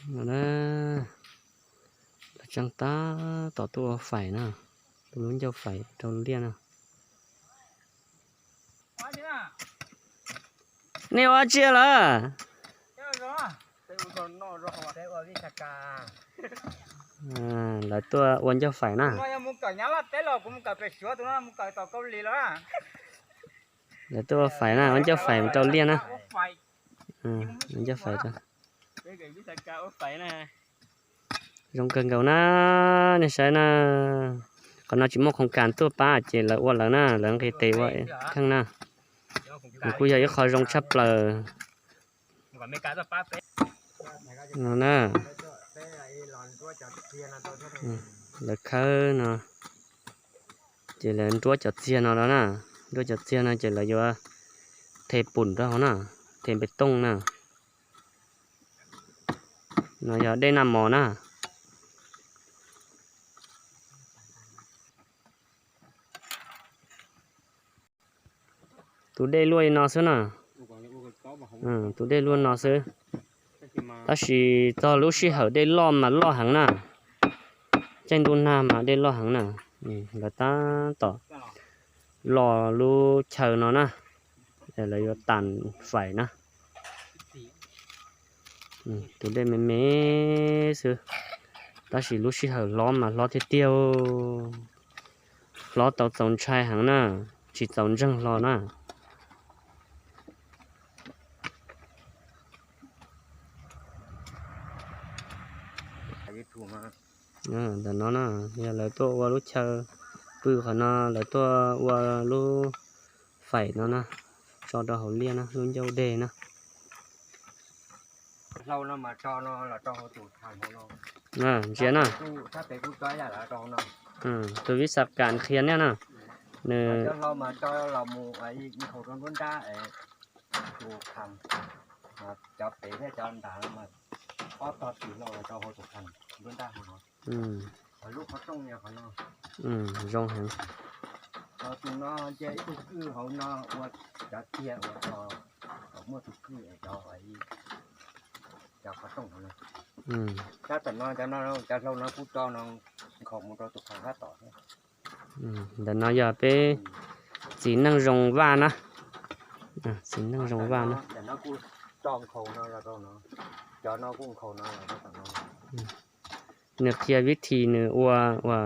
No na, lawv tseem tab tom tuaj ua faim na, ua lub ncauj faim rau liaj na. Nej ua dab tsi lawm? Lawv tuaj ua ncauj faim na. Lawv tuaj ua faim na, ua ncauj faim rau liaj na. Ncauj faim rau. Zoo kawg nkaus na, nej saib na. Qhov no tsis muaj khoom kas tuaj pab ces lawv ua lawv na, lawv nqis tes ua kheej na. Nws kuj yog ib qho zoo tshaj plaws no na. Lawv khawb no, ces lawv nruab cov txiag no na, nruab cov txiag no ces lawv yuav the pum rau hauv na, the npe tooj na. No yog dej naj mos na. Tus dej luaj li no xwb na. Tus dej luaj no xwb. Tab sis txog lub sij hawm dej loj mas loj heev na. Caij ntuj nag mas dej loj heev na. Lawv tab tom los lub chaw no na, lawv yuav tas faim na. Tus dej me me xwb, tab sis lub sij hawm hlob mas hlob tiag tiag. Hlob tau txaus ntshai heev na, tsis txaus ntseeg hlo na. Ntawm no na, yog lawv tuaj ua lub chaw pw qhov no, lawv tuaj ua lub faim no na, tso rau hauv liaj na, lub ncauj dej na. Ntsia na, tus vib xav kam qhia nej na, nws zoo heev. Ntawm no yog peb txiv neej zoo vaj na, txiv neej zoo vaj na. Nws qhia vib thi nws ua, ua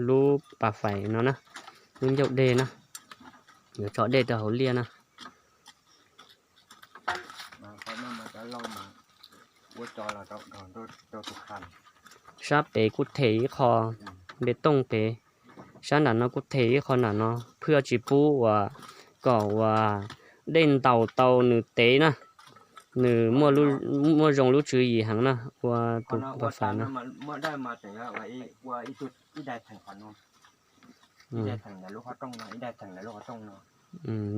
lub pas fais no na, lub ncauj dej na, yuav tso dej rau hauv liaj na. Sab pem kuj them ib qho npe tooj pem, sab nram no kuj them ib qho nram no, phwj tsis pub uas kom uas dej ntaus tau nws tev na, nws muaj zoo lub tswv yim heev na, ua tus pas fais no.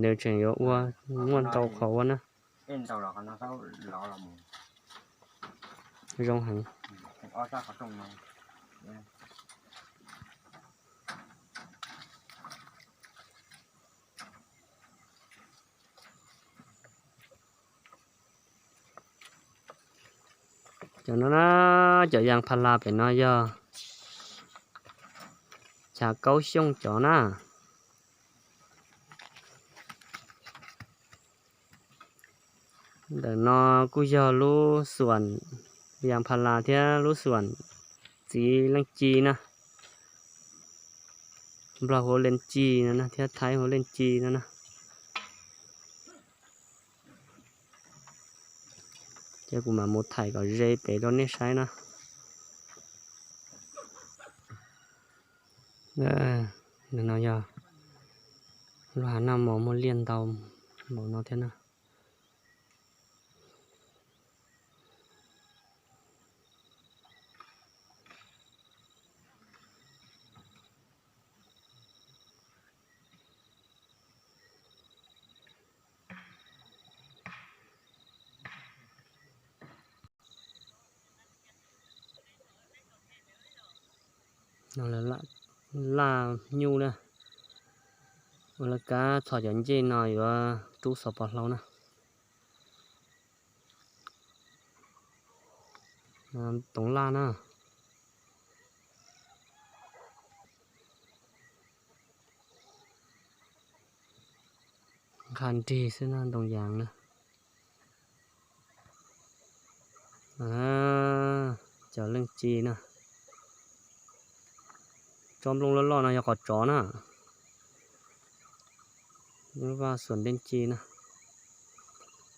Nws tseem yuav ua muaj ntau qhov ua na. Zoo heev. Cov no na, cov yas phas las pem no yog chav kaub xyooj cov na. Ntawm no kuj yog lub xuam yas phas las thiab lub xuam txiv leej ci na. Nplog hu ua leej ci no thiab Thaib hu ua leej ci no na. Ces kuv mam mus thaij kom ze pem rau nej saib na. No yog lub hav noj mov muaj liaj ntau npaum no thiab na. Laj nyuj na, ua laj kab txhos cov ncej no yuav rub xov pos hlau na. Toov laj na. Nqha nrig xwb na, ntoo yas na. Cov leej ci na. Tsob nplooj loj loj no yog qos tsov na. Vaj xuam leej ci na.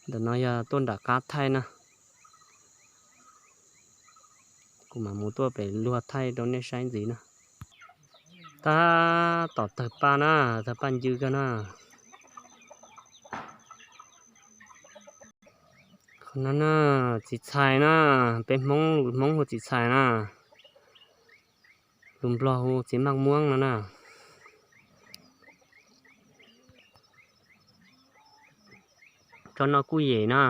Ntawm no yog tuaj nram qab thaij na. Kuv mam mus tuaj pem luag thaij rau nej saib ntxiv na. Tab tom tawg paj na, tawg paj ncw kawg na. Qhov no na, txiv txhais na, peb Hmoob, Hmoob hu txiv txhais na. Lus Nplog hu txiv maj muab no na. Tsob no kuj yem na.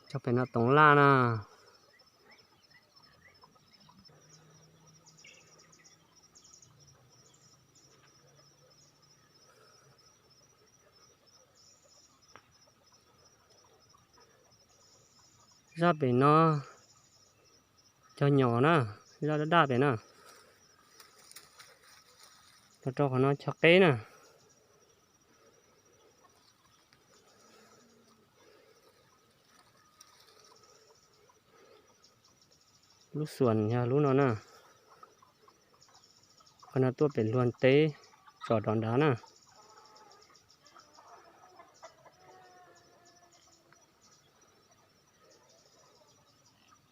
Cov pem no toov laj na. Zaj pem no cog nyom na, zaj daj daj pem na. Los rau qhov no cog qeb na. Lub xuas yog lub no na. Qhov no tuaj pem luag teb tsom rov nrad na.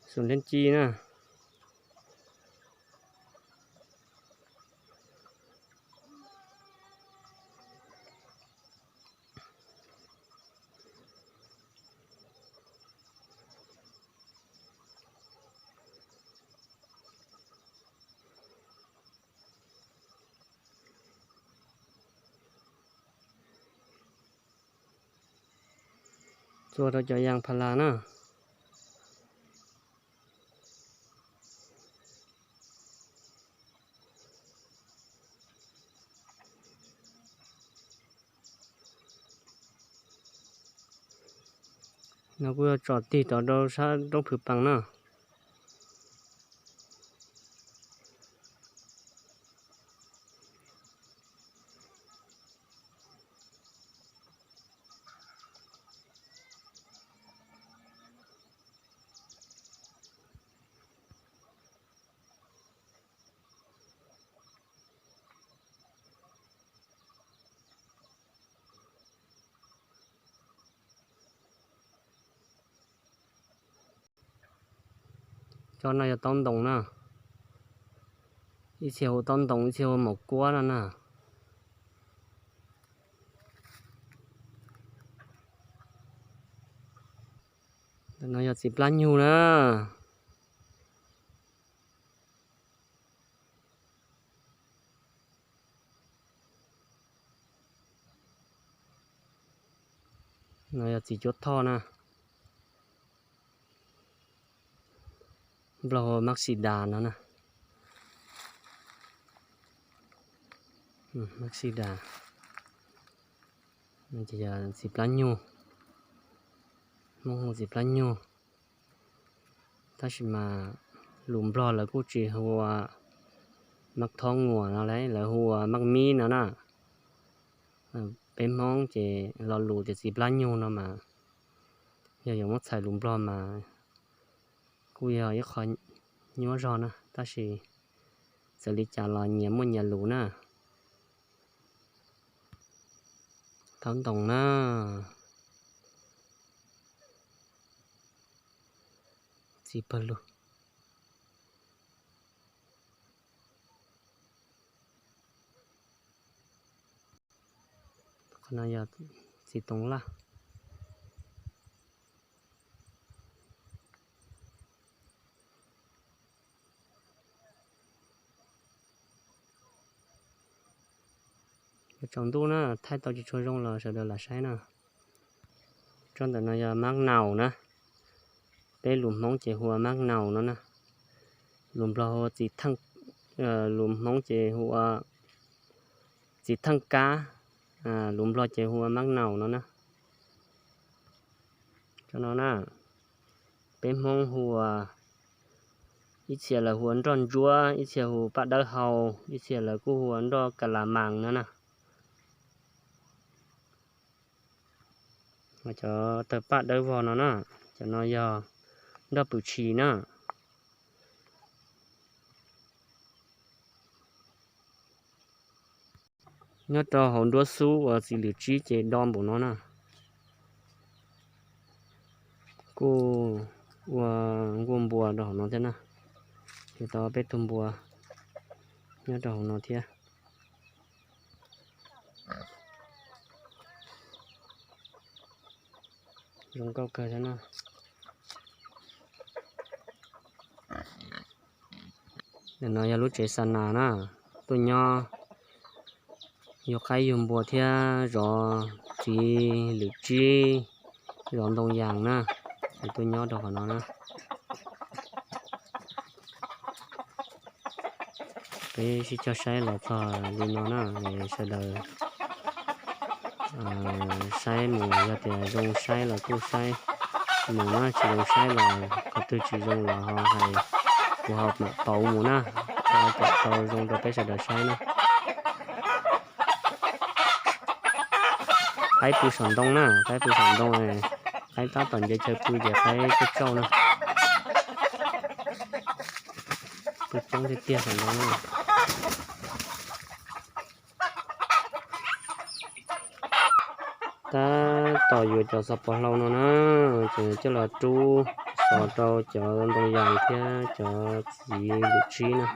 Xuas leej ci na. Txua rau cov yas phas las na. No kuj yog tsom tig rov rau sab roob Phwv Pees na. Cov no yog taub ntoos na. Ib txhia hu taub ntoos, ib txhia hu maum kuab no na. Ntawm no yog txiv plab nyug na. No yog txiv cuab thoj na. Nplog hu mab si das no na. Mab si das. Ces yog txiv plab nyug. Hmoob hu txiv plab nyug. Tab sis mas lus Nplog lawv kuj tsis hu ua mab thob nguas no lauj, lawv hu ua mab mib no na. Peb Hmoob ces lo lus tias txiv plab nyug no mas yog yuav muab txhais lus Nplog mas kuj yog ib qho nyuaj zog na, tab sis txawm li cas los nyias muaj nyias lus na. Taub ntoos na. Txiv pawg lug. Qhov no yog txiv toov laj. Tsaus ntuj na, thaij tau tsis tshua zoo los sawv daws lam saib na. Tsob ntawm no yog mab naus na. Peb lus Hmoob ces hu ua mab naus no na. Lus Nplog hu ua txiv theej, lus Hmoob ces hu ua txiv theej kab, lus Nplog ces hu ua mab naus no na. Cov no na, peb Hmoob hu ua, ib txhia lawv hu ua nroj ntsuab, ib txhia hu paj dawb hau, ib txhia lawv kuj hu ua nroj ka la mas no na. Cov tawg paj dawb vog no na, cov no yog nroj pwm tshis na. Nyob rau hauv nruab xub uas txiv lwm tsib ces do npaum no na. Kuj ua nkuaj npua rau hauv no thiab na. Ces tau peb tug npua nyob rau hauv no thiab. Zoo nkauj kawg thiab na. Ntawm no yog lub tsev xa nas na, tuaj nyob yug qaib yug npua thiab zov txiv lwm tsib, zov ntoo yas na, es tuaj nyob rau qhov no na. Peb sib cog saib los txog li no na, sawv daws saib mus, yog tias zoo saib los kuj saib mus na, tsis zoo saib los qhov twg tsis zoo los ho hais, kuv ho mam pauv mus na, kom tau zoo rau peb sawv daws saib na. Qaib pw saum ntoo na, qaib pw saum ntoo, qaib tab tom nce chaw pw ces qaib tsauj tsauj na. Pw coob tiag tiag saum ntoo na. Tab tom yuav cov xov pos hlau no na, ces coj los rub xov rau cov ntoo yas thiab cov txiv lwm tsib na.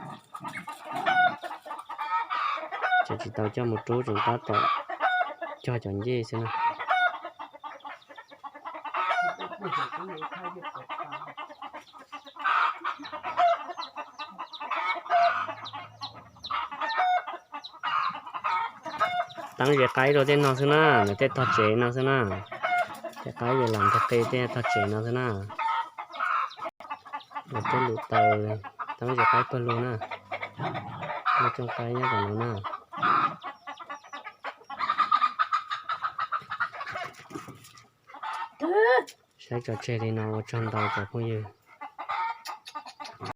Ces tsis tau coj mus rub, tseem tab tom cog cov ncej xwb na. Teeb zes qaib rau tej no xwb na, lawv tej tog tsev no xwb na. Tej qaib yog lam nteg qe tej tog tsev no xwb na. Lawv tej lus taws teeb zes qaib pawg lug na. Muaj coob qaib nyob tom no na. Saib tso tseg li no ua tsaug ntau cov phooj ywg.